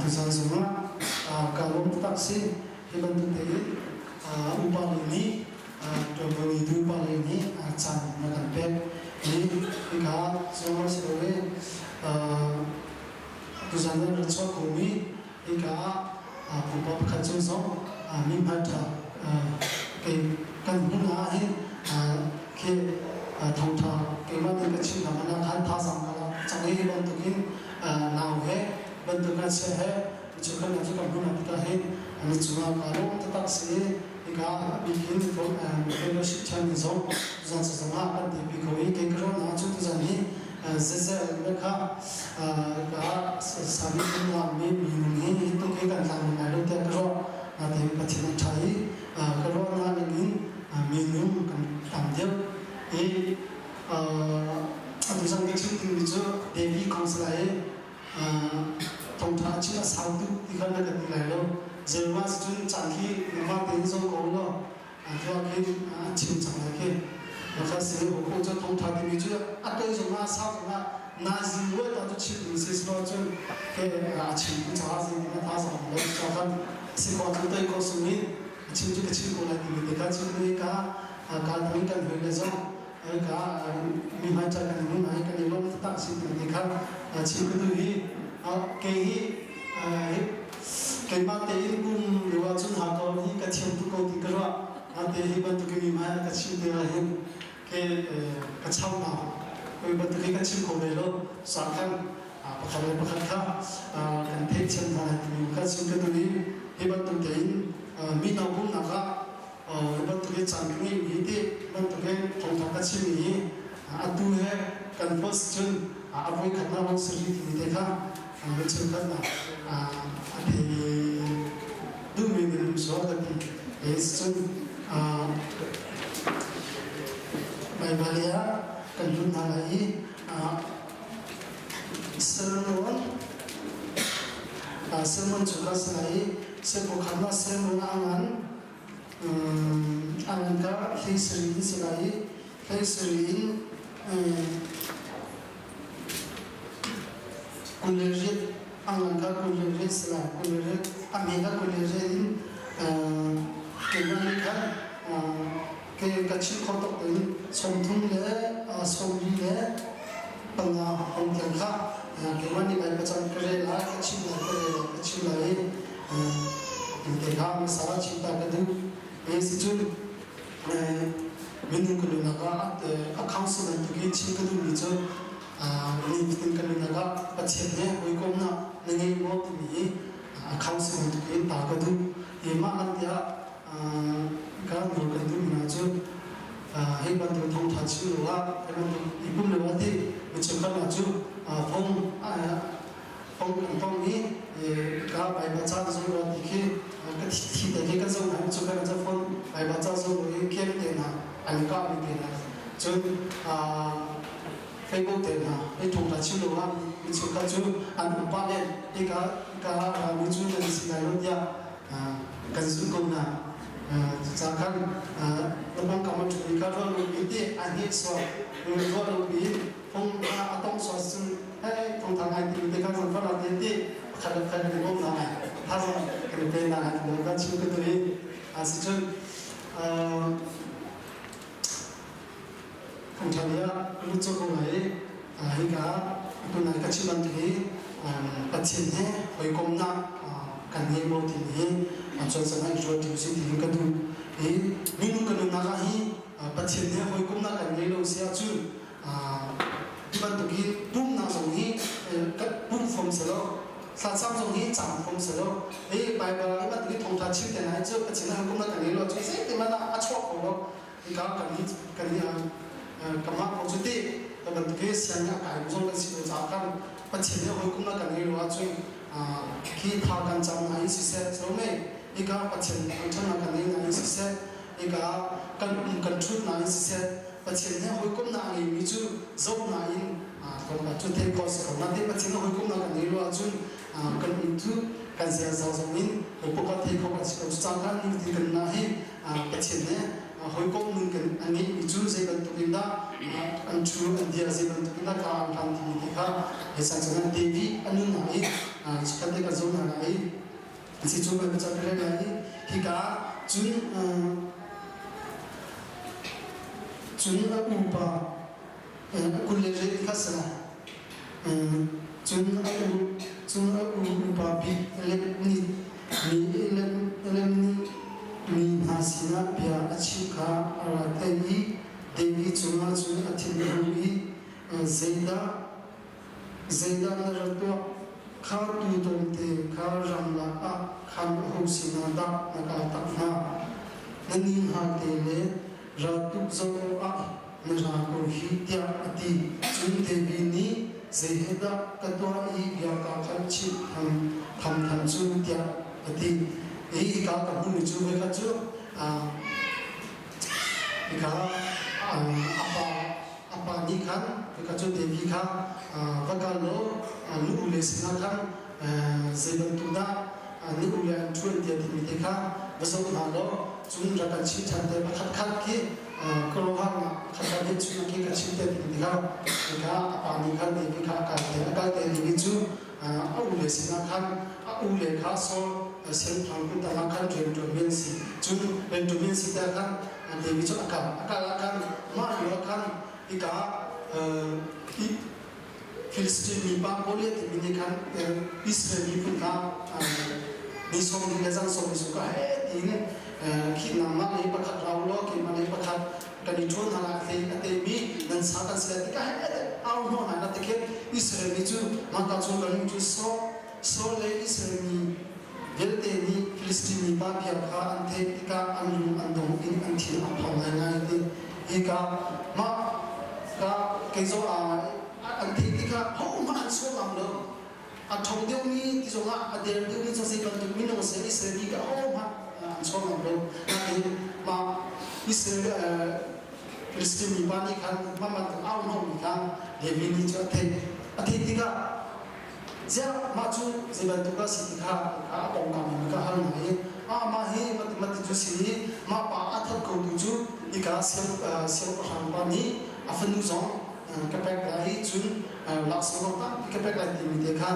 Tuzan zongah kaa lawm taktak si. Hi bantuk tein upa lei nih ṭuanvo ngeitu upa lei nih caan na kan pek. Hi hika zong si lo i tuzan nan rak chuah khomi hika ah pupa pakhat cung zong mi hmaiṭha kei kan hmun ah hin khi thawngṭha keimah nih ka chim hna ah khan thazaang ka lak cang i hi bantukin nau he bantuk ngakchia he cheukhat hna cu kan hmun ah tikah hin an cungah kaa lawm taktak si i hika a bikin fellowship chairman zong tuzan zong ah kan dirpi ko i kei ka ruahnak cu tuzan hi zezel le kha ka sami mi minung hi hi tuk hi kan tlang ngai lo tiah ka ruah. Natein Pathian a ṭha i ka ruahnak ning in minung kan tam deuh i atu zan ka chim dingmi cu Devi kong si lai i thawngṭha a chim a sau tuk ti kha na kan ti lai lo. Zeruah cun caan khi nangmah tein zoh ko law tuah khi an chim cang lai khi. Maka si ko cu thawngṭha timi cu a toi zongah a sau zongah nazi ruah ta cu chim ding si silo cun ke a chim tu caah zeitin a tha zong lo ca khan si ko cu toi ko sung in a chim cu ka chim ko lai timi te kha chim i ka ka dang kan hoi le zong ka mi hmai ca kan hmun ai kan i lawm taktak si timi te kha chim ka duh hi kei hi keimah tein kum lio ahcun ha ko hi ka thiam tuk ko ti ka ruah. Ate hi bantuk mi hmai ka chim te ah hin ke ka cham na koi bantuk hi ka chim kho ve lo. Sakhan pakhat le pakhat kha kan theih thiam hna lai timi kha chim ka duh i hi bantuk tein mi no pumnak ah hi bantuk hi caan ka ngeih mi ti bantuk hi thawngtha ka chim mi hi atu he kan post cun a voi khatnak lawng si rih timi te kha mi cheukhat a thei duhmi minung sual ka ti. Cun Baibal ah kan lut hna lai i sermon sermon cu ka si lai i siangpahrang ah sermon a ngan a ngan ka hlei sarih in si lai i hlei sarih in 28 a ngan kha 28 si lai 28 a hme kha 28 in keimah nih khan ke ka chim kho tuk in 30 le 45 hong tiang kha keimah nih lai pacang ka rel lai ka chim lai ka rel lai ka chim lai i te kha hmasa chim ta ka duh e si cun minung ka nunnak ah a council bantuk in chim ka duhmi cu nifatin ka nunnak ah Pathian he hawikomnak na ngei maw timi hi a council bantuk in ta ka duh. I mah lan tiah ka nawl kan duhmi hna cu hi bantuk thawngṭha chim lo ah hi bantuk i pum lo ah ti mi cheukhat hna cu phung Ong kan tong i ka Baibal ca na zong ti khi ka thi te khi kan zoh hna cu kan ca phone Baibal ca zoh i kem te hna an kah mi te hna cun Facebook te hna i thawngtha chim lo ah mi cheukhat cu an um pah len hika ka ralmi cu nan si lai lo tiah kan zumh ko hna. Cucaah khan na pawngkam a ṭhumi kha ruah lomi ti a hnihsuak ruah lomi phung a tong sual cun hey thawngtha ngai timi te kha zangfar ah ti pakhat le pakhat kan i bawm na thazang kan i pe na ti ka chim ka tu i asicun thawngtha bia lut cawk ko lai hika tunai ka chim bantuk hi Pathian he hawikomnak kan ngei maw timi hi cawlcang in ruat ṭi usih ti ka duh i minung kan nunnak ah hi Pathian he hawikomnak kan ngei lo si ahcun Hi bantuk hi pumnak zong hi pum fom si lo thlacam zong hi cam fom si lo. Hi Baibal hi bantuk hi thawngtha chim te hna hi cu Pathian ah kum na kan ngei lo cu zeitin hmanh ah a chuak kho lo. Hika kan hi kan hi kamah ko cu ti bantuk hi siang a kai zong kan si lo caah kan Pathian he hawikom na kan ngei lo ahcun khi tha kan cam na in siseh so mei hika Pathian thangṭhatnak kan ngei na in siseh hika kan um kan ṭhut na in siseh Pathian he hawikomhnak a ngeimi cu zohnak in tlawmpal cu theih khawh a si ko. Nain Pathian he hawikomhnak kan ngei lo ahcun kan um cu kan ziaza zong in hawikom theih khawh kan si ko. Cucaah khan nifatin kan nunah hi Pathian he hawikom nun kan a ngeihmi cu zei bantuk in dah an ṭhu an dir zei bantuk in dah ka an hlan timi ti kha he cang cun David a nunnak in Si cu Baibal ca ka rel lai i hika cun cun a upa 20 le riat kha si lai. Cun a u cun a u upa bik Elep nih mi Elep nih mi hna sinah bia a chim kha a ra theih i David cungah cun a thin a hung i zeidah Zeidah na ra tuah? Kha tuu tlawmte kha ramlak ah khan aho sinah dah na kaltak hna? Na ni hngate le raltuk zoh ah na ra ko hih tiah a ti. Cun David nih zei he dah ka tuah i bia kaa khan chimh tham than cu tiah a ti. Hi hika ka hmuhmi cu voikhat cu hika a pa A pa nih khan hika cu David kha va kal law na ule sinah khan zei bantuk dah na ule an ṭuan tiah timi te kha va zoh hna law cun rak kan chim ṭhan te pakhat khat khi khuaruahharnak pakhat khat he chungah khi ka chim te timi te kha hika a pa nih khan David kha a kal te a kal te David cu a ule sinah khan a ule kha Saul siangpahrang kut tangah khan rianṭuanmi an si cun rianṭuanmi an si tikah khan David cu a kal. A kal ah khan mah lio ah khan hika hi Filistin mipa Goliath timi nih khan Israel miphun kha ni sawm le zan sawm ni ka he tiin khi nangmah lei pakhat ra u law keimah lei pakhat kan i ṭhawn hna lai a te mi nan sa kan si lai ti ka he au hnawh hna na ti khin Israel mi cu mah ka chung kan cu Saul Saul le Israel mi vialte nih Filistin mipa bia kha an theih tikah an lung an dong in an thin a phang ngaingai ti hika mah ka kei zong an theih tikah hohmah an chuak ngam lo a ṭhong deuhmi ti zongah a der deuhmi cu zei bantuk minung si Israel mi ka hohmah an chuak ngam lo nain mah Israel Filistin mipa nih khan mah bantuk au hnawhmi kha David nih cu a theih a theih tikah Ziah mah cu zei bantuk dah si ti kha a pawngkam in ka hal hna i ah mah hi mati cu si i mah pa a that khotu cu hika siangpahrang pa nih a fanu zong ka pek lai i cun laksawng zong tampi ka pek lai timi te kha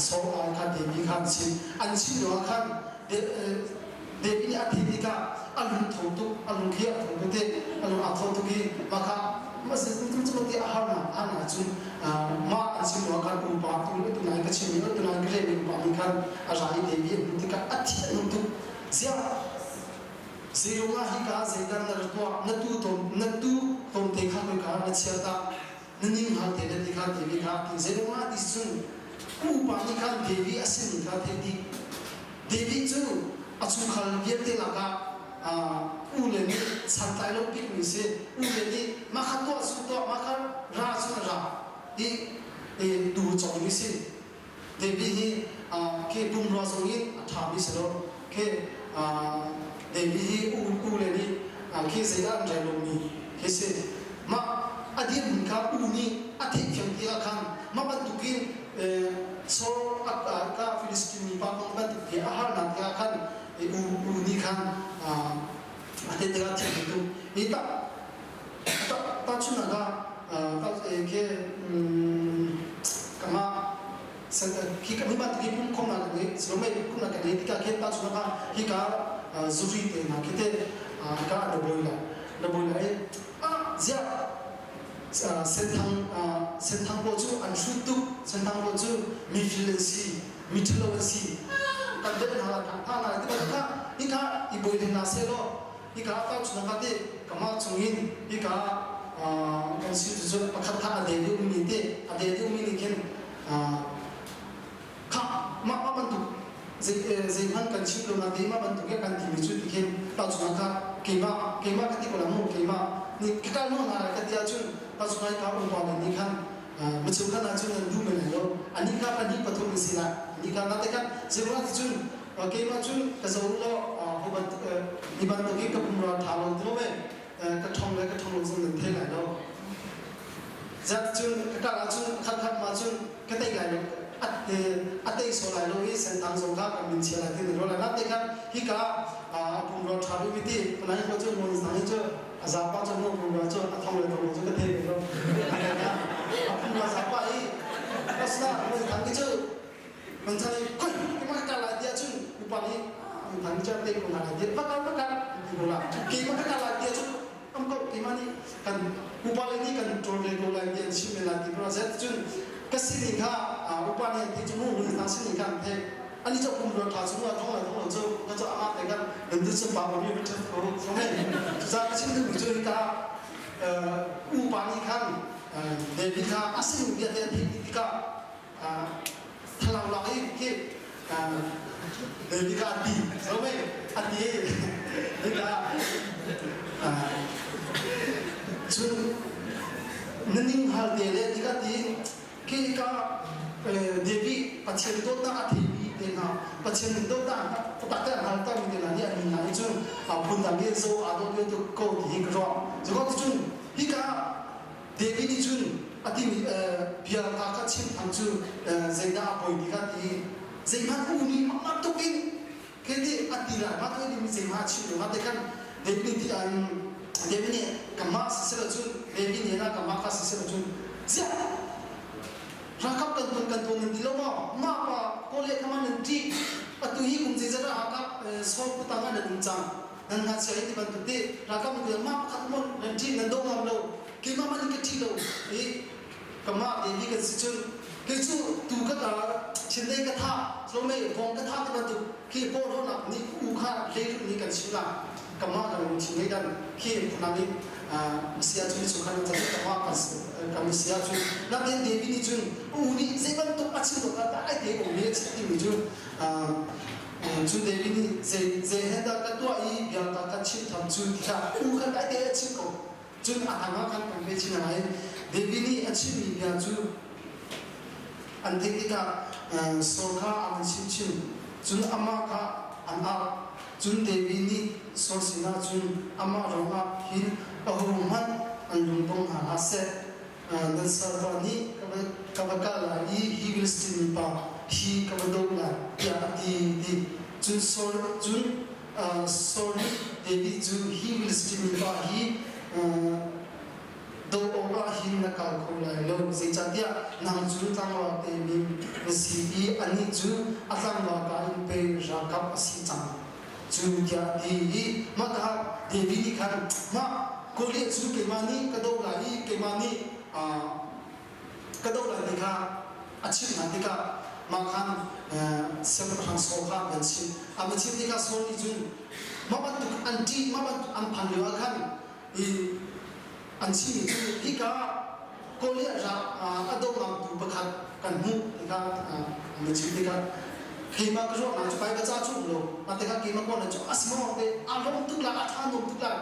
Saul ai kha David kha an chim. An chim lioah khan David nih a theih tikah a lungtho tuk, a lung khi a tho tuk i a lung aa tho tuk i mah kha cu ti a harnak an ahcun mah an chim ruang khan upa tu tunai ka chimmi tunai ka relmi upa nih khan a ra i David a hmuh tikah a thi a nung tuk. Ziah zeirung ah hika zeidah na ra tuah na tu tom na tu tomte kha khoika na chia ta na ning hal te na ti kha David kha ti zeirung ah ti cun upa nih khan David a simi kha theih dih David cu a chungkhar vialte lakah ule nih santlai lo bikmi si. Ule nih mah kha tuah cu tuah, mah kha ra cu na ra i tuu cawngmi si. David hi khi pumrua zong in a ṭhami si lo. Khi David hi ule nih khi zeidah an rel lomi khi si. Mah a dirhmun kha u nih a theih fiang ti ah khan mah bantukin Saul ka Filistin mipa kong bantuk bia a harnak tikah khan u u nih khan a theih tikah thil bantuk hi tak tahchunhnak ah ke kamah khi kan bantuk hi pumkhawmnak kan ngei silomei pumkhawmnak kan ngei tikah khin tahchunhnak ah hika zuri te hna khi te hika na boi la na boi la i ah ziah Senthang Senthang pawl cu an hrut tuk. Senthang pawl cu mifil an si, mi ṭhalo an si. Kan velh hna lai, kan hna lai ti bantuk kha hika i buai hna sehlaw hika tahchunhnak ah teh kamah chungin hika kan si cu pakhat kha a de deuhmi te a de deuhmi nih khin Khah, mah mah bantuk zeihmanh kan chim lo nain mah bantuk he kan timi cu ti khin tahchunhnak kha keimah keimah ka ti ko la mu keimah nih ka kal nawl hna lai ka ti ahcun tahchunhnak ka upa le nih khan micheu khan ahcun nan duh men lai lo anih kha pahnih pathum an si lai anih kha nate khan zeiruang ti cun keimah cun ka zo law ho bantuk hi bantuk hi ka pumrua ṭha lo ti lo ve ka ṭhong le ka ṭhong lo zong nan thei lai lo Zat cun ka kal ahcun khat khat ma cun ka tei lai lo a tei sawh lai lo i sentang zong kha kan min chia lai ti na ruah lai te khan hika a pumrua ṭha duh mi ti nai ko cu mun sang hi cu a zapa cu mu pumrua cu a thong le thong lo cu ka thei ve lo a pumrua zapa i asna mun thang ki cu mun thang i koi kima ka lai ti ahcun upa. Upa nih an theih cu mu hun hna sin in khan an theih. Ani cu pum rual ṭha cu mu a thong le thong lo cu na cu amah te kan nan tu cun pa mi va ṭhat ko. Cucaah ka chim duhmi cu hika upa nih khan David kha a sining vialte an theih dih tikah thlalang lak i khi David kha a ti so mei a ti hika cun na ning hal te le tikah tiin khi ka David Pathian dawtnak a theimi te hna Pathian dawtnak taktak te an haltermi te hna nih an hna hi cun phundang in zo aa dawt ve tuk ko ti hi ka ruah. Cuka cun hika David nih cun a timi bia hna kha chim tham cu zeidah a poi ti kha ti zeihmanh u nih mak tuk in khi ti a ti lai ma tu mi zeihmanh a chim lo ma te khan David nih ti an David nih kanmah siseh cun David nih na kanmah kha siseh cun ziah ralkap kan tuan kan tuan nan ti lo maw mah pa kawle kha ma nan ṭih atu hi kum zeizat ah ralkap saw kutang ah nan um cang nan ngakchia hi ti bantuk ti ralkap nan tuan mah pakhat maw nan ṭih nan do ngam lo keimah man in ka ṭih lo i kamah te hi kan si cun kei cu tu ka ka chinlei ka tha zomei vong ka tha ti bantuk khi porhlawtnak nih u kha leirut nih kan chim la kamah kan lungthin ngei dan khi phunang in sia cu cu khan can kamah kan kan sia cu natin David nih cun u nih zei bantuk a chim ka ta ai te um mi a chim timi cu cu David nih zei zei he dah ka tuah i bia ta ka chim tham cu ti kha u khan ai te a chim ko Cun a tang ah khan kan pe chin lai. David nih a chimmi bia cu an theih tikah Saul kha a van chimchin. Cun amah kha an auh. Cun David nih Saul sinah cun amah ruangah hin ahohmanh an lungdong hna hlah seh. Nan salpa nih ka va kal lai i hi Filistin mipa hi ka va doh lai tiah a ti ti. Cun Saul cun Saul nih David cu hi Filistin mipa hi doh awkah hin na kal kho lai lo, zeicahtiah nang cu tlangval te mi na si i anih cu a tlangval ka in pei ralkap a si cang cu tiah a ti i mah kha David nih khan mah Goliath cu keimah nih ka doh lai i keimah nih ka doh lai ti kha a chimh hna tikah mah khan siangpahrang Saul kha an chimh. A va chimh tikah Saul nih cun mah bantuk an ṭih, mah bantuk an phan lio ah khan i an chimmi cu hika Goliath rak a do ngamtu pakhat kan hmuh ti kha an va chim tikah keimah ka ruahnak cu Baibal ca cu um lo. Mah tikah keimah kawl cu a si maw te a lawm tuk lai, a ṭha nuam tuk lai.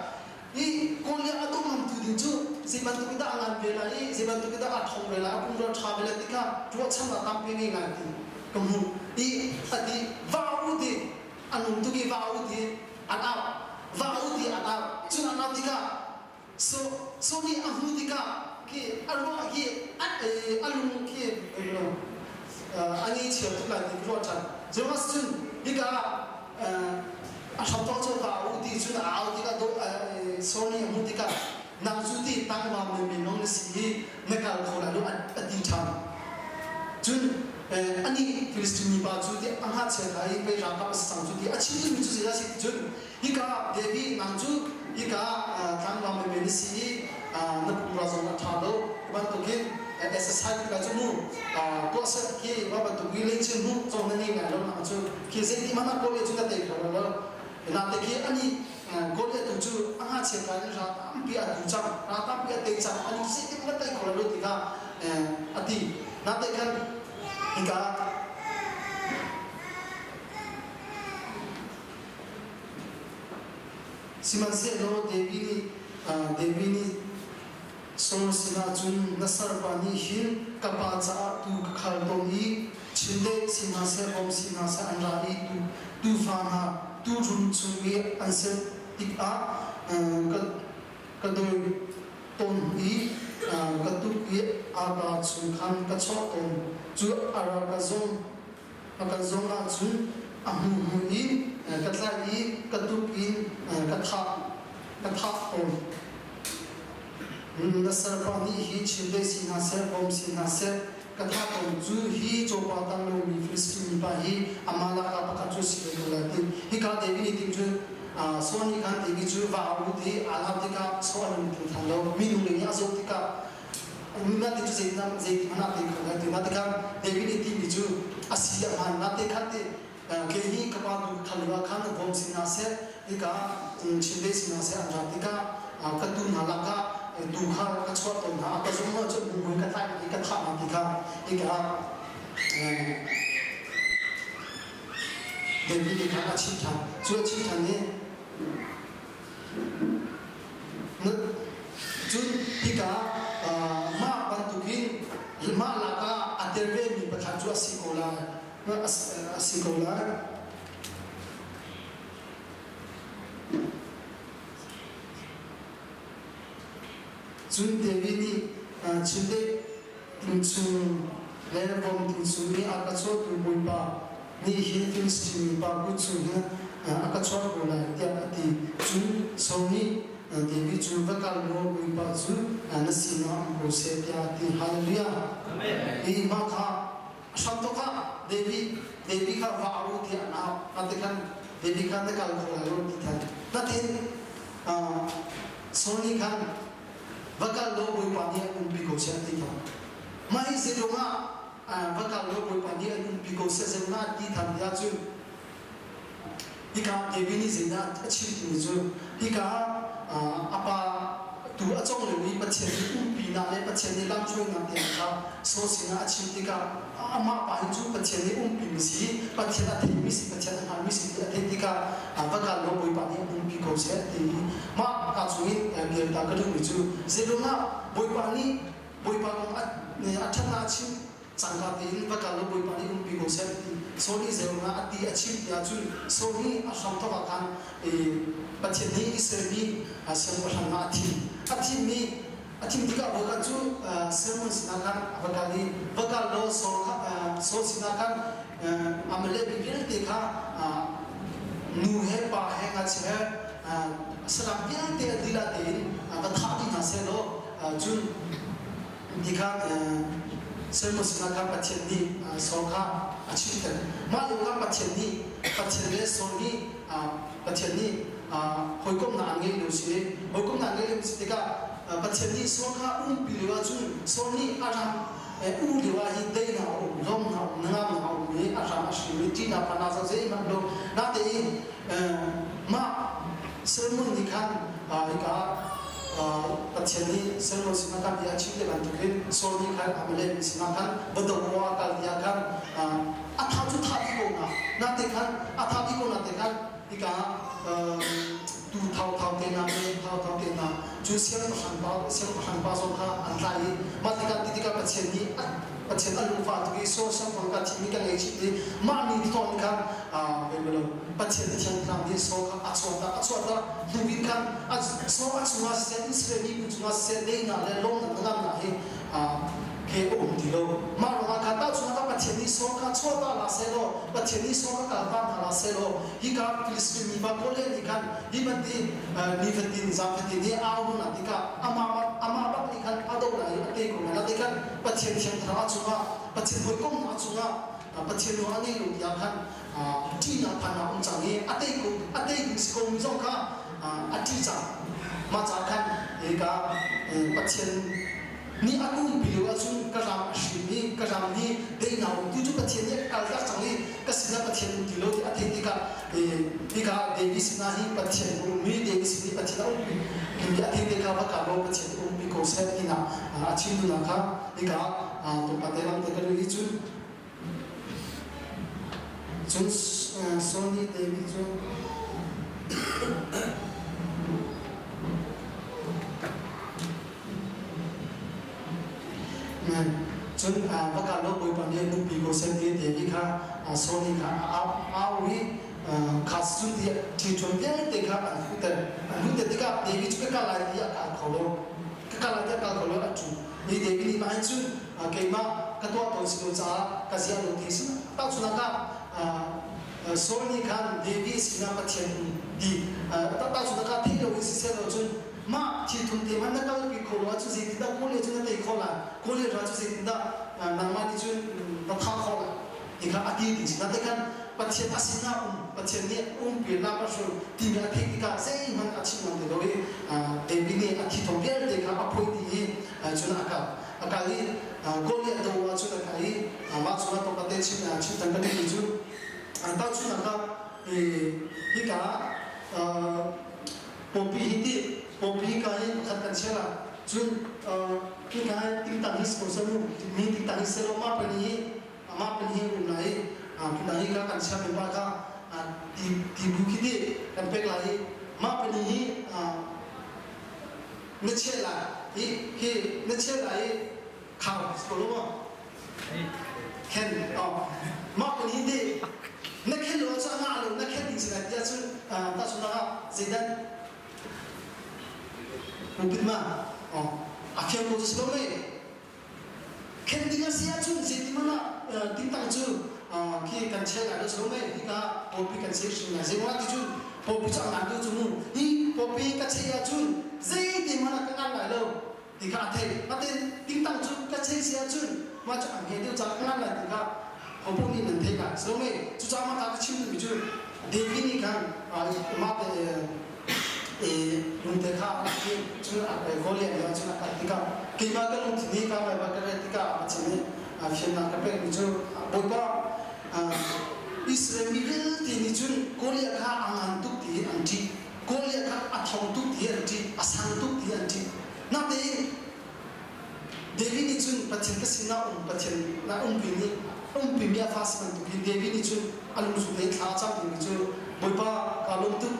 I Goliath a do ngamtu ding cu zei bantuk in dah a ngan ve lai i zei bantuk in dah a ṭhawng ve lai, a pumrua ṭha ve lai ti kha ruahchannak tampi ngei ngai ti ka hmuh. I a ti va u ti an um tuk i va u ti an au va u ti an au cun an au tikah so so nih a hmuh tikah khi a ruah khi a lung khi a ngeichia tuk lai ti ka ruah ṭhan. Curuangah cun hika a hramthawk cu va u ti cun a au tikah Saul nih a hmuh tikah nang cu ti tangva menmen lawng na si i na kal kho lai lo a ti ṭhan. Cun anih Filistin mipa cu ti a ngakchia kha i pei ralkap a si cang cu ti a chim duhmi cu zeidah a si ti cun hika David nang cu hika tlangval menmen na si i na pumra zong a ṭha lo bantukin exercise ti lai cu mu tuahser khi wa bantuk i lei mu cong na ngei ngai lo nang cu khi zeiti hmanh ah Goliath cu na tei kho lo nate khi ani Goliath tu cu a ngakchia kai in ra tampi a tu cang ra tampi a tei cang ani zeitin na tei kho lo ti kha a ti nate khan hika Sihmanhsehlaw David nih David nih Saul sinah cun na salpa nih hin ka pa caah tuu ka khal tawn i chindeih si hna seh bawm si hna seh an ra i tuufa hna tuurun chung i an set tikah ka ka dawi tawn i ka tuk i aba chung khan ka chawh tawn cu a ral ka zong A kan zong ahcun a hmuhmu in ka tlaih i ka tuk in ka thah ka thah tawn. Na salpa nih hi chindeih si hna seh, bawm si hna seh, ka thah tawn cu hi cawpa tang lomi Filistin mipa hi amah lakah pakhat cu si ve ko lai ti. Hika David nih tim cu Saul nih khan David cu va a ut i aa lak tikah Saul a lungthin than lo. Minung lei nih a zoh tikah. Na ti cu zei zei hmanh ah te kho lai ti na ti khan David nih timi cu a si a hmaan na te khan ti kei hi ka pa tu khal lio ah khan vom si hna seh hika Chindeih si hna seh an ra tikah ka tu hna lakah tu kha ka chuah tawn hna ka zung cun mui ka tlaih i ka thah hna ti kha hika David nih khan a chim ṭhan cu a chim ṭhan i Cun hika mah bantukin mah lakah a tel vemi pakhat cu a si ko lai. A si ko lai. Cun David nih Chindeih tingchung le vom tingchung i a ka cawtu Bawipa nih hin Filistin mipa kut chung hin a ka chuah ko lai tiah a ti. Cun Saul nih David cu va kal law Bawipa cu na sinah um ko seh tiah a ti. Hallelujah. Hi mah kha hramthawk ah David David kha va au tiah an au. Ati khan David kha na kal kho lai lo ti than. Natin Saul nih khan va kal law Bawipa nih an umpi ko seh an ti than. Mah hi zeiruang ah va kal law Bawipa nih an umpi ko seh zeiruang ah ti than tiah cun hika David nih zeidah a chim timi cu hika a pa tu a cong lio i Pathian nih umpinak le Pathian nih lamhruainak tiang kha Saul sinah a chim tikah amah pa hi cu Pathian nih umpi mi si Pathian a theimi si Pathian a hngalmi si ti a theih tikah va kal law Bawipa nih an umpi ko seh ti mah ka chungin bialta ka duhmi cu zeiruangah Bawipa nih Bawipa kong a ṭhatnak a chim cangka tein va kal law Bawipa nih umpi ko seh ti Saul nih zeiruangah a ti a chim ti ahcun Saul nih a hramthawk ah khan Pathian nih Israel mi siangpahrang ah a thim a thimmi a thim tikah voikhat cu Samuel sinah khan a va kal i va kal law Saul kha Saul sinah khan Amalek mi vialte kha nu he pa he ngakchia he saram vialte a dilah tein va thah dih hna seh law cun ti kha Samuel sinah khan Pathian nih Saul kha a chimter. Mah lio kha Pathian nih Pathian le Saul nih Pathian nih hawikomhnak an ngeih lio si. Hawikomhnak an ngeih lio si tikah Pathian nih Saul kha umpi lio ahcun Saul nih a ram u lio ah hin daihnak a um, lawmnak a um, nangamnak a um i a ram a hrim i ṭihnak phan ah zeihmanh lo. Natein mah Solomon nih khan hika Pathian nih Solomon sinah khan bia a chim te bantukin Saul nih khan Amalek mi sinah khan va do awk a kal tiah khan a tha cu tha dih ko na nate khan a tha dih ko na te khan hika tu thau thau te na me thau thau te na cu siangpahrang pa siangpahrang pa zong kha an tlai i mah tikah ti tikah Pathian nih Pathian a lungfa tuk i Saul siangpahrang ka thimmi ka ngei chih i mah ni tawn khan Pathian thiang thlarau nih Saul kha a chuahter a chuahter hnu in khan Saul a chungah siseh Israel miphun chungah siseh daihnak le lawmnak hnangamnak hi he a um ti lo. Mah ruangah khan tahchunhnak ah Pathian nih Saul kha chuahter hlah sehlaw Pathian nih Saul kha kalter hna hlah sehlaw hika Filistin mipa Goliath nih khan hi bantin nifatin zaanfatin hi aa um hna tikah amah amah bak nih khan a doh lai i a tei ko lai. Natein khan Pathian thiang thlarau a cungah Pathian hawikomhnak a cungah Pathian nawl a ngei lo tiah khan ṭihnak phannak um cang i a tei ko a tei ding si ko mi zong kha a ṭih cang. Mah caah khan hika Pathian nih a umpi lio ahcun ka ram a hrim i ka ram nih daihnak um tu cu Pathian nih a kaltak cang i ka sinah Pathian um ti lo ti a theih tikah hika David sinah hi Pathian um i David sin i Pathian a umpi ti a theih tikah va kal law Pathian nih umpi ko seh tinak a chim duhnak kha hika tlawmpal te lam te ka rel hi cun Cun Saul nih David cu Cun va kal law Bawipa nih nupi ko seh ti David kha Saul nih kha a au i kha cun ṭhiṭhuan vialte kha an huhter. An huhter tikah David cu ka kal lai ti a kal kho lo. Ka kal lai ti a kal kho lo a ṭu. Ni David nih mah hin cun keimah ka tuah tawn si lo caah ka zia lo ti si. Tahchunhnak ah Saul nih khan David sinah Pathian ti tahchunhnak ah theih loin siseh law cun mah thil thum te hmanh na kalpi kho lo ahcun zeitindah Goliath cu na tei khawh lai? Goliath ral cu zeitindah nangmah nih cun na thah khawh lai? Ti kha a ti ding si. Natein khan Pathian a sinah um, Pathian nih umpi lam a hrul timi a theih tikah zeihmanh a chim ngam ti lo i David nih a thi thawng vialte kha a phoih dih i cun a kal. A kal i Goliath do ahcun a kal i mah cungah tlawmpal chim chim than ka duhmi cu tahchunhnak ah hika pawpi hi ti pawpi ka hi pakhat kan chiah la cun hika hi tingtang hi si ko seh mu mi tingtang hi selaw mah pahnih hi mah pahnih hi um lai i phundang hi ka kan chiah mi pa kha ti ti bu khi ti kan pek lai i mah pahnih hi na chiah lai hi hi na chiah lai i khau si ko lo maw khen oh mah pahnih ti na khen lo cu a ngah lo na khen ding si lai tiah cun tahchunhnak ah zeidah pulpit ma oh a fiang ko cu si lo mei Khen ding a si ahcun zeiti hmanh ah tingtang cu khi kan chiah lai lo si lo mei hika pawpi kan cheh hrim lai zeiruangah ti cun pawpi cu a ngan deuh cu mu hi pawpi ka cheh ahcun zeiti hmanh ah ka ngan lai lo ti kha a theih natein tingtang cu ka cheh si ahcun mah cu a hme deuh caah ka ngan lai ti kha hopo nih nan theih lai si lo mei cucaah mah ka chim duhmi cu David nih khan mah te lungte kha a rak i cun Goliath nih cun a kal tikah keimah ka lungthin nih ka Baibal ka rel tikah a chin i fiannak ka pekmi cu Bawipa Israel mi vialte nih cun Goliath kha a ngan tuk ti an ṭih Goliath kha a thong tuk ti an ṭih a sang tuk ti an ṭih natein David nih cun Pathian ka sinah um Pathian na umpi nih umpi mi a fa si bantukin David nih cun a lungzu te thla a cam dingmi cu Bawipa kaa lawm tuk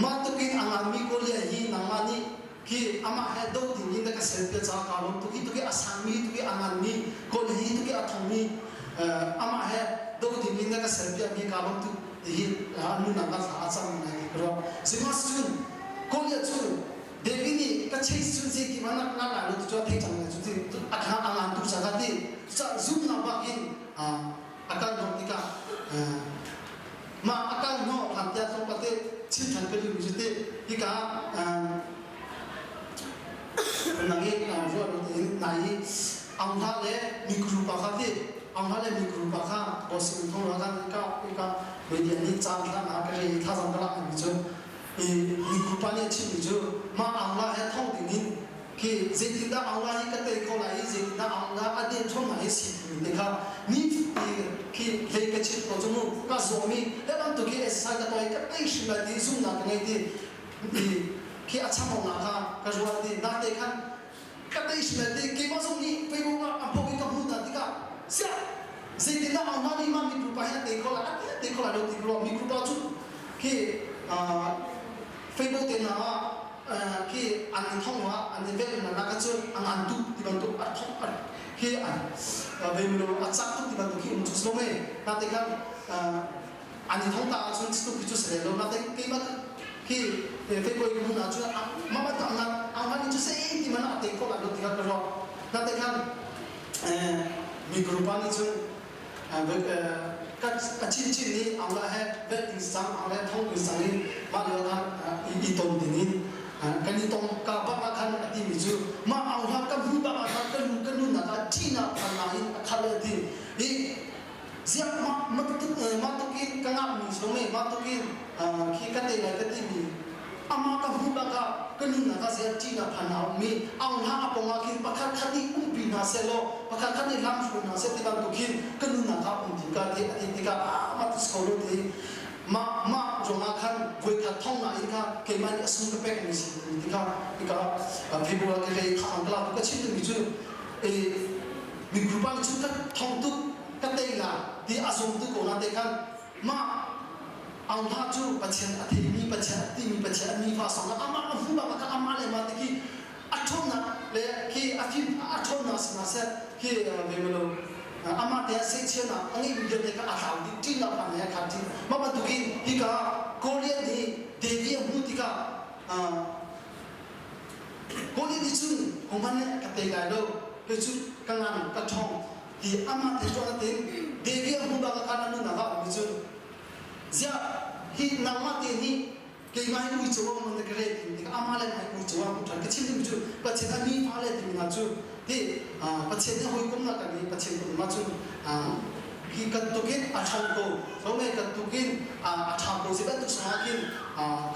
mah tukin a nganmi Goliath hi nangmah nih khi amah he do ding in na ka serpiak caah kaa lawm tuk hi tuki a sangmi tuki a nganmi Goliath hi tuki a thongmi amah he do ding in na ka serpiakmi kaa lawm tuk ti hi nunnak ah thla a cam ngai ka ruah sihmanhsehlaw Goliath cu David nih ka chase cun zeiti hmanh ah ngan lai lo ti cu a thei cang lai cu ti a kha a ngan tuk caah ti cucaah zumhnak bak in a kal hnawh tikah mah a kal hnawh hlan tiah tlawmpal te chim than ka duhmi cu ti hika nang i ruah lo tein nai i angha le mikru pa kha ti angha le mikru pa kha bosin thong ra kan ka ka media nih caan thla na ka re thazang ka lak mi cu i mikru pa nih a chimmi cu mah angla he thong ding in khi zeitindah angla hi ka tei kho lai i zeitindah angla a den ṭhawn lai i si timi te kha ni khi hlei ka chimh ko cu mu ka zawm i he bantuk hi exercise ka tuah i ka tei hrim lai ti zumhnak ka ngei ti khi a chambaunak kha ka ruah ti nate khan ka tei hrim lai ti keimah zong nih Facebook ah a hmuh i ka hmuh hna tikah siah zeitindah angla nih mah mikru pa hi a tei kho lai a tei kho lai lo ti ka ruah mikru pa cu khi Facebook te hna ah khi an i thong ah an i velh hna nak ahcun a ngan tuk ti bantuk a thong khi an veimilo a cak tuk ti bantuk khi um cu si lo mei nate khan an i thong ta ahcun tuk khi cu si lo nate keimah khi Facebook ka hmun ahcun mah bantuk ang ngan ang ngan cu sei ti man a te kho lai lo ti kha ka ruah nate khan mi group nih cun a chinchin nih anglah he velh ding sang ang le thong ding sang in mah lio khan i ton ding in kan i tong ka bak ah khan a timi cu mah anglah ka hmu bak ah khan ka lu ka nunnak ah ṭihnak phan na in a khal a ti i ziak mah mah tukin ka ngakmi zong e mah tukin khi ka te lai ka timi amah ka hmuh bak ah ka nunnak ah ziah ṭihnak phan a ummi aung hla a pong ah khin pakhat khat nih umpi hna sehlaw pakhat khat nih lam hruai hna seh ti bantuk khin ka nunnak ah um ti ka ti a ti tikah ah mah ti ko lo ti mah mah ruangah khan voikhat thong na in kha keimah nih a sung ka pek mi si ti kha hika Facebook ah ka rei tha ang ka ka chim mi cu mi group ah cun ka thong tuk ka tei la ti a zum tu ko na te khan mah Aung Hla cu Pathian a theimi Pathian a timi Pathian a nifa song amah a hmu bak ah amah le mah te khi a ṭhawnnak le khi a fim a ṭhawnnak si hna seh khi vemelo amah te ah sehchianak a ngeihmi vialte kha a thlau dih ṭihnak hna he a khat dih mah bantukin hika Goliath nih David a hmuh tikah Goliath nih cun hohmanh nih ka tei lai lo kei cu ka ngan ka ṭhawng ti amah te tuah natin David a hmuh bak ah khan a nunnak ah um cun Ziah hi nangmah te nih keimah hi uico ah mun na ka rel ti tikah amah le mah uico ah mun ṭhan ka chim ding cu Pathian a mi fale ti hna cu ti Pathian nih hawikom nak kan i Pathian kan um ahcun hi kan tukin a ṭhang ko lo kan tukin a ṭha ko zei bantuk sungah khin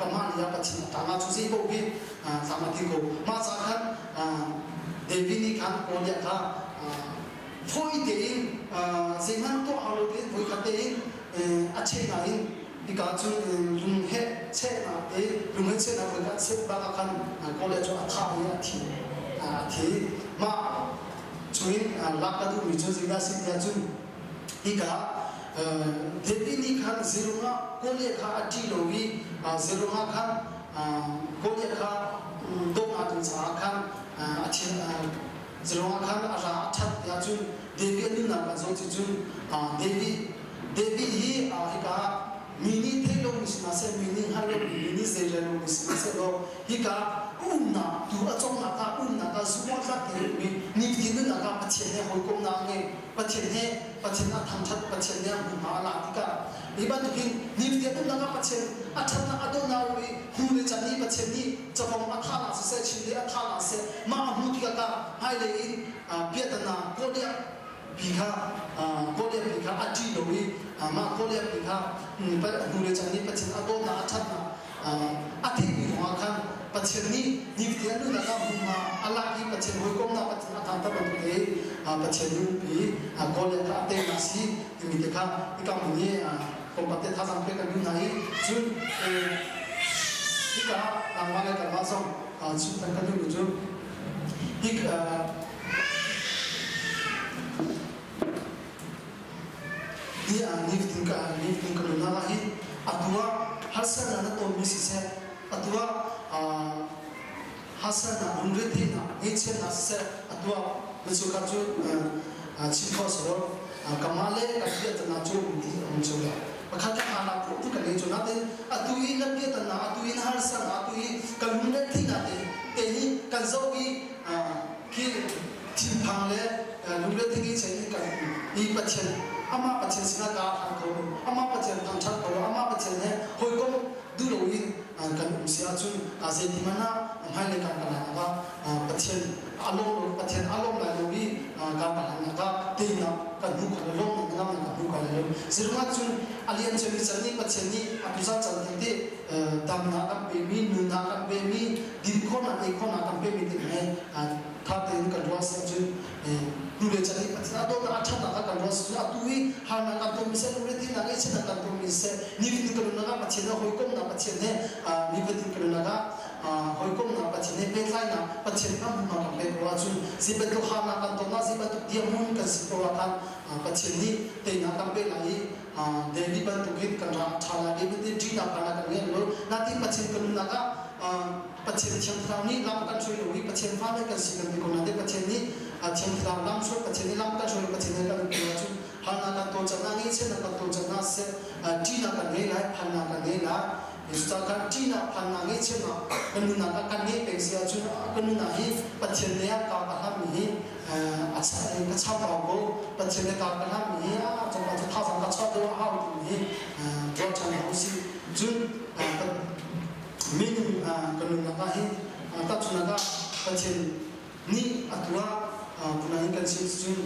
kamah nih ah Pathian a ṭang ah cu zei paoh hi tlam a ti ko mah ca khan. David nih khan Goliath kha fawi tein zeihmanh tuah hau lo tein voikhat tein a cheh nain hika cun lung he chehnak te lung he chehnak voikhat cheh bak ah khan Goliath cu a thah i a thi a thi. Mah chungin lak ka duhmi cu zeidah a si tiah cun hika David nih khan zirung ah Goliath kha a ṭih lo i zirung ah khan Goliath kha dawtnak ding caah khan a thil zirung ah khan a ra a ṭhat tiah cun David a nunnak kan zoh ti cun David David hi hika mi nih theih lomi si hna seh mi nih hngalh lomi mi nih zeirel lomi si hna seh law hika umnak tu a cawngnak ah umnak ah zumh-awktlak tein ummi nifatin nunnak ah Pathian he hawikomhnak ngei Pathian he Pathian a thangṭhat Pathian nih a hmunhma a lak tikah hi bantukin nifatin nunnak ah Pathian a ṭhatnak a dawtnak a um i hnu le can i Pathian nih cafang a thahnak siseh chin le a thahnak siseh mah a hmuh tikah ka hmailei in piahtana Goliath pi kha Goliath pi kha a ṭih lo i mah Goliath pi kha hnu le can i Pathian a dawtnak a ṭhatnak a theihmi ruangah khan Pathian nih nifatin a nunnak ah hmunhma a lak i Pathian hawikomnak Pathian a thangter bantuk te Pathian nupi Goliath kha a teinak si timi te kha hika hmun i tlawmpal te thazaang pek kan duh hna i cun hika nangmah le kanmah zong chim kan kan duhmi cu hik Hi nifatin ka nifatin ka nunnak ah hin atu ah harsatnak na tonmi siseh, atu ah harsatnak lungretheihnak ngaihchiatnak siseh, atu ah na chungkhar cu chim khawh si lo. Kanmah le kan piahtana cu um ti um cio lo. Pakhat khat aa lak khawh ti kan ngei cio. Nain atu i na piahtana, atu i na harsatnak, atu i kan lungretheihnak te te hi kan zoh i khi thinphang le lungre thei chen in kan um i Pathian amah Pathian sinah kaa hlan kho lo amah Pathian thangṭhat kho lo amah Pathian he hawikom duh loin kan um si ahcun zeiti hmanh ah hmailei kan kalnak ah Pathian a lawm lo Pathian a lawm lai lo i kan kalnak ah teinak kan hmu kho lo lawmnak ngamnak kan hmu kho lai lo zirungah cun a lian cemi can nih Pathian nih a tuzan can te damnak kan pemi nunnak kan pemi din khawhnak ei khawhnak kan pemi te he ṭha tein kan ruah si ahcun hnulei chan i Pathian a dawtnak a ṭhatnak kha kan ruah si cun atu i harnak kan tonmi seh lungretheihnak ngaihchiatnak kan tonmi seh nifatin kan nunnak ah Pathian he hawikomhnak Pathian he nifatin kan nunnak ah hawikomhnak Pathian he pehtlainak Pathian kha hmunhma kan pek ko ahcun zei bantuk harnak kan ton ah zei bantuk dirhmun kan si ko ah khan Pathian nih teinak kan pek lai i David bantukin kan rak ṭha lai David nih ṭihnak kan kan ngei lo natin Pathian kan nunnak ah Pathian Thiang Thlarau nih lam kan hruai lo i Pathian fale kan si kan ti ko nain Pathian nih Thiang Thlarau lam hruai Pathian nih lam kan hruai Pathian nih kan umpi ahcun harnak kan tawl cang ngaihchiatnak kan tawl cang seh ṭihnak kan ngei lai phannak kan ngei lai cucaah khan ṭihnak phannak ngaihchiatnak kan nunnak ah kan ngeih peng si ahcun kan nunnak hi Pathian lei ah ka ka hlammi hi a ka chambau ko Pathian le ka ka hlammi hi a cungah cu thazaang ka chuah deuh a hau timi hi ruah ṭhan hna usih cun Minung kan nunnak ah hin tahchunhnak ah Pathian nih atu ah tunan in kan chim cun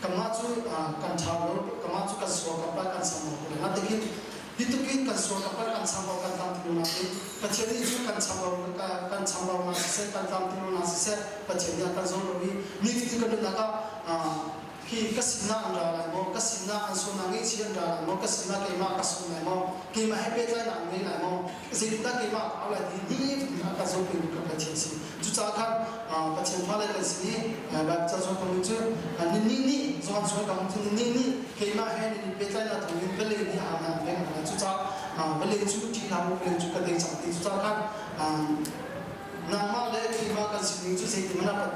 kanmah cu kan ṭha lo kanmah cu kan sual kan palh kan chambau ko lai natekin hi tukin kan sual kan palh kan chambau kan tlamtling lo nakin Pathian nih cu kan chambau kan chambau na siseh kan tlamtling lo na siseh Pathian nih a kan zawn lo i nifatin kan nunnak ah Hi ka sinah an ra lai maw? Ka sinah an sualnak ngaihchih an ra lai maw? Ka sinah keimah ka sung lai maw? Keimah he pehtlainak an ngei lai maw? Zeitindah keimah ka au lai ti nifatin a ka zohpengtu kan Pathian si. Cucaah khan Pathian fale kan si i Baibal ca cawn kong cu nannih nih Johan sual kong cu nannih nih keimah he nan i pehtlainak thawngin vawlei nih a nan pek hna. Cucaah vawlei cu ṭih hlah u, vawlei cu ka tei cang ti. Cucaah khan Nangmah le keimah kan sining cu zeitin hmanh ah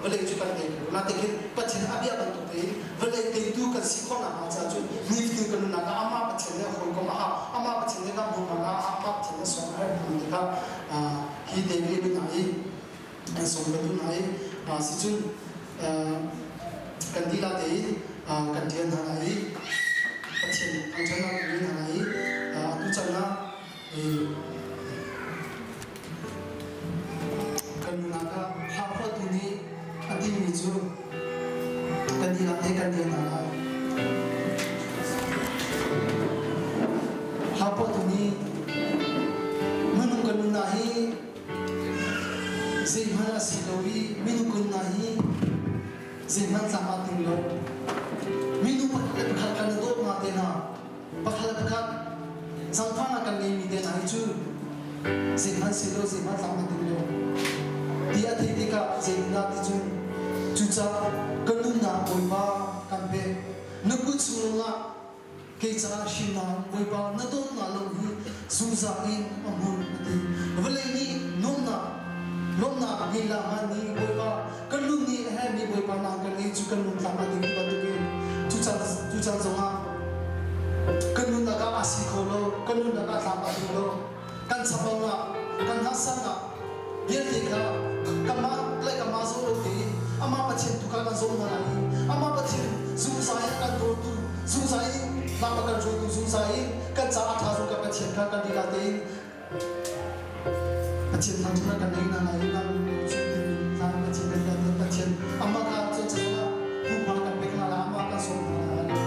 vawlei cu kan tei kho. Natekin Pathian a bia bantuk tein vawlei teitu kan si khawh nakhnga caah cun nifatin kan nunnak ah amah Pathian nih hawikom a hau, amah Pathian nih kan hmuhnak ah amah Pathian nih sawm a herh timi te kha hi David nun ah hi an sawm kan duh hna i sicun kan dilah tein kan ṭial hna lai i Pathian thangṭhatnak kan ngei hna lai i atu can ah Kan nunnak ah hlahphuahtu nih a timi cu kan dihlak he kan rian hna lai. Hlahphuahtu nih minung kan nunnak hi zeihmanh a si lo. lo i minung kun hna hi zeihmanh tlam ah ting lo. Minung pakhat le pakhat kan i dawtnak te hna, pakhat le pakhat zangfahnak kan ngeimi te hna hi cu zeihmanh si lo, zeihmanh tlam ah ting lo. Ti a theih tikah zeitindah ti cun cucaah ka nunnak Bawipa kan pek. Na kut chung lawngah Kei caah hrimnam Bawipa na dawtnak lo hi zungzal in a hmun a ti. Vawlei nih nuamhnak lawmhnak ngei la hmanh nih Bawipa kan nun nih a herhmi Bawipa nang kan ngei cu kan nun tlam a ding ti bantukin cucan cucan zongah kan nunnak ah a si kho lo kan nunnak ah tlam a ding lo. Kan chambaunak, kan harsatnak vialte kha kanmah le kanmah zoh lo tein amah Pathian tu kha kan zoh hna lai i amah Pathian zungzal in a kan dawtu, zungzal in lam a kan hruaitu, zungzal in kan caah a ṭha zung kan Pathian kha kan lila tein Pathian thangṭhatnak kan nei hna lai i nang cu tiin Pathian kan lila tein Pathian amah kha cun cazin ah hmunhma kan pek hna lai, amah kan sawm hna lai.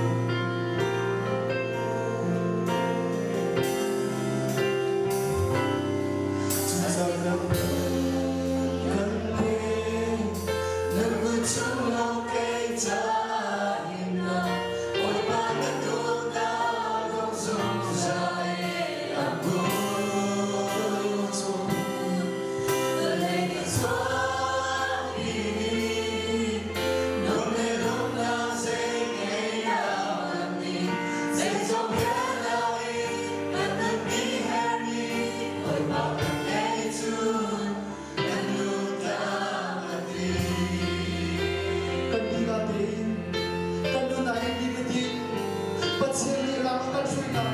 Kan lila tein kan nunnak in nifatin Pathian nih lam a kan hruainak,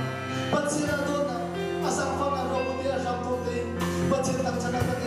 Pathian a dawtnak, a zaangfahnak ruang te a hram thawk tein Pathian thangṭhatnak kan.